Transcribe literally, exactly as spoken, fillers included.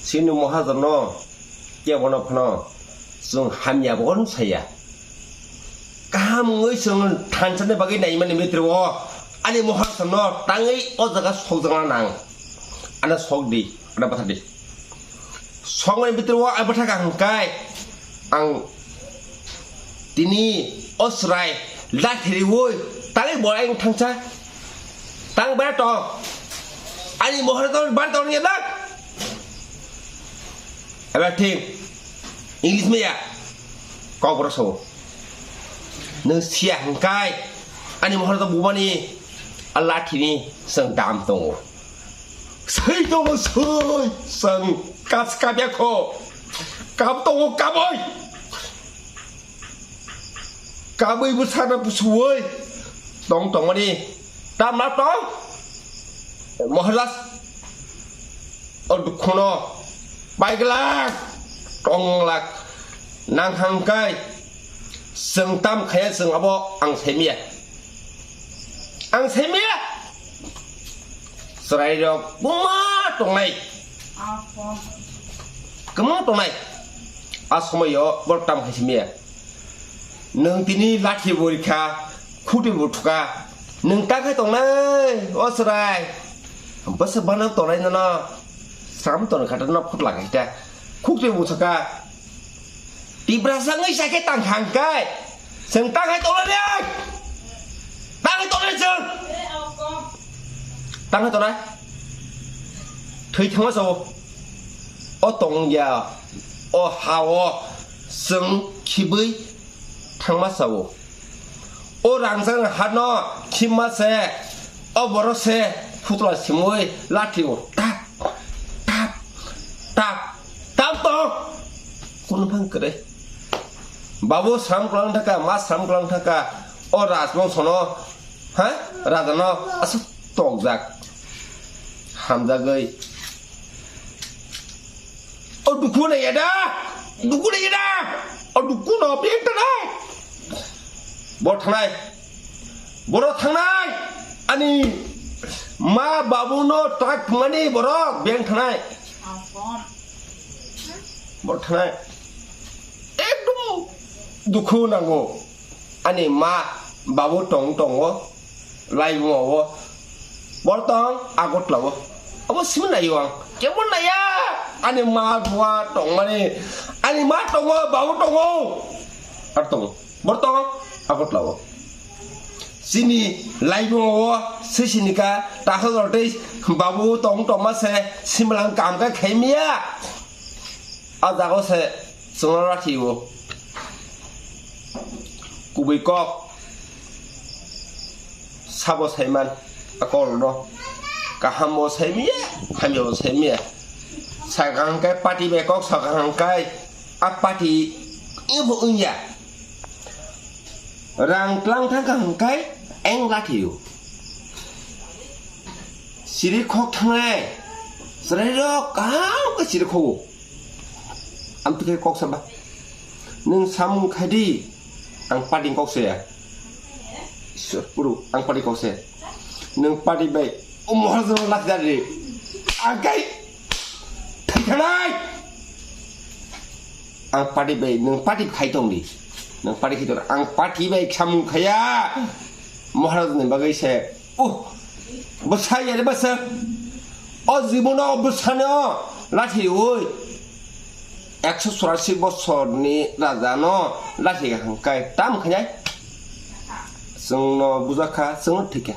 Chini Maharajano kebono phano chwng hamya bo saya. Kaham wngwi chwng thansa ni bagwi naimani mitri o ani Maharajano tangwi o jaga sokjakna nang. Ano sok di, ano bwtha di. Songni bitiro ang bwthaka hwnkhai ang tini o chwrai lathi riwi tangwi bo ang thangsa tang bar tong ani mohor tong bar tong ya dak aba thing English maya kok boro so nung siya hwnkhai ani mohor tong bumani a lathini seng dam tongo. Sui tongo sui, sang kas kabya kho. Kab tongo kaboi. Kaboi bwsana bwswoi. Tong tongmani. Tam na tong. Mohalas. O dukhuno. Baiglak. Tonglak. Nang hangkai. Seng tam khaya seng abo ang semia. Ang semia. Chwrairok buma tongnai. Kwbangma tongnai. A somoyo borok tam khai simiya. Nwng tini lathi bo rikha, khuti bo thuka. Nwng ta khai tongnai, o chwrai. Bwswk bana tongnai nono. Sram ton khatano phutla khai ta. Khukti bo thaka. Tiprasa wngwi sa khe tang hang kai. Chwng tang hai tongnai. Tang hai tongnai chwng. Tang hai tongnai. Thwi thangma sao. O tong ya. O ha o. Chwng khibwi thangma sao. O rangjak hano khimma se. O borok se. Phutla simwi lathi o. Tak. Tak. Tak. Tam tong. Kunu phang kwrwi. Babu sram kwlang thaka, ma sram kwlang thaka, o rajbongsono, ha? Rajano aswk tokjak. Hamjagwi. O dukhu naiya da? Dukhu naiya da? O dukhu no beng tanai. Bo thanai. Boro thanai. Ani ma babu no tak mani borok beng thanai. Bo thanai. Ekdom dukhu nango. Ani ma babu tong tongo. Laibuma o. Bor tong Agartala o. Abo simi naio ang. Kebo naya. Ani ma bua tongmani. Ani ma tongo, babu tongo. Ar tongo. Bor tong Agartala o. Chini laibuma o sisinika takhajol tei babu tong tongma se simlang kam khe khaimiya. A jaga se chwngno rathi o. Kubui kok sabo saiman a kok no kaham bo saimiya, hamya bo saimiya. Sakang kai party bai kok sakang kai a party ibo wngya. Rang tlang thang kha hwnkhe eng lathi o. Siri khok thangnai. Chwrairok kaham khe siri khogo. Amtwkhe kok saba. Nwng samung khai di. Ang party kok saya. Iswar, puru, ang party kok saya. Nwng party bai. O mohor jora lathi dari. Ang kai. Thai thanai. Ang party bai, nwng party khai tong di. Nwng party khai tong, ang party bai samung khaya. Maharaj ni bagwi se. Uh, bwsa ya re bwsa. O jibono bwsano lathi oi. Ekso churasi bosor ni raja no lathi hangkai tam khainai. Chwng no bujakha, chwng no thikha.